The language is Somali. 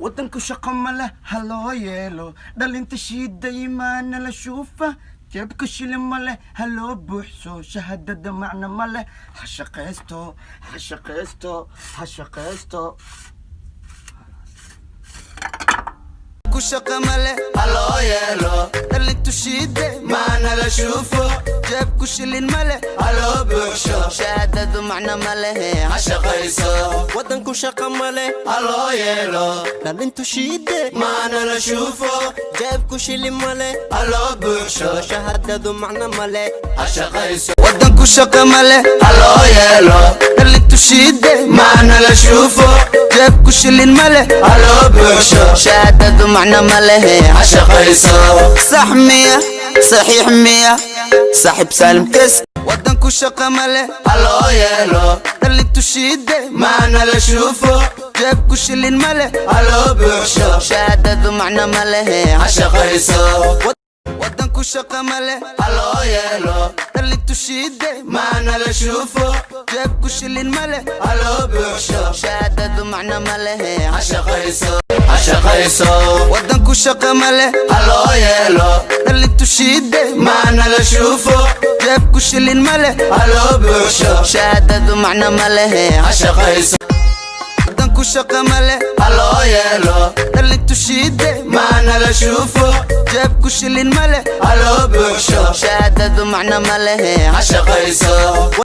Waddanku shaqo ma leh, ha loo yeelo. Dhalinta shiiday maana la shuufa. Jeebka shilin ma leh, ha loo buuxso. Shahadada macna ma leh, ha shaqaysto, ha shaqaysto, ha shaqaysto. Ku shaqo ma leh, ha loo yeelo. Dhalintu shiide maana la shuufo. Jeebku shilin ma leh, ha loo buuxsho. Shahaadadu macno ma lehe, ha shaqayso. Waddanku shaqa ma leh, ha loo yeelo. Dhalintu shiide maana la shuufo. Jeebku shilin ma leh, ha loo buuxsho. Shahaadadu macno ma leh, ha shaqayso. Waddanku shaqo ma leh, ha loo yeelo. Dhalintu shiide maana la shuufo. Jeebku shilin ma leh, ha loo buuxsho. Shahaadadu macno ma lehe, ha shaqayso. Sax miya? Saxiix miya? Saaxiib Saalim Kes. Waddanku shaqo ma leh, ha loo yeelo. Dhalintu shiide maana la shuufo. Jeebku shilin ma leh, ha loo buuxsho. Shahaadadu macno ma lehe, ha shaqayso. Waddanku shaqo ma leh, ha loo yeelo. Dhalintu shiide maana la shuufo. Jeebku shilin ma leh, ha loo buuxsho. Shahaadadu macno ma lehe, ha shaqayso, ha shaqayso. Waddanku shaqo ma leh, ha loo yeelo. Dhalintu shiide maana la shuufo. Jeebku shilin ma leh, ha loo buuxsho. Shahaadadu macno ma lehe, ha shaqayso. Waddanku shaqo ma leh, ha loo yeelo. Dhalintu shiide maana la shuufo. Jeebku shilin ma leh, ha loo buuxsho. Shahaadadu macno ma lehe, ha shaqayso.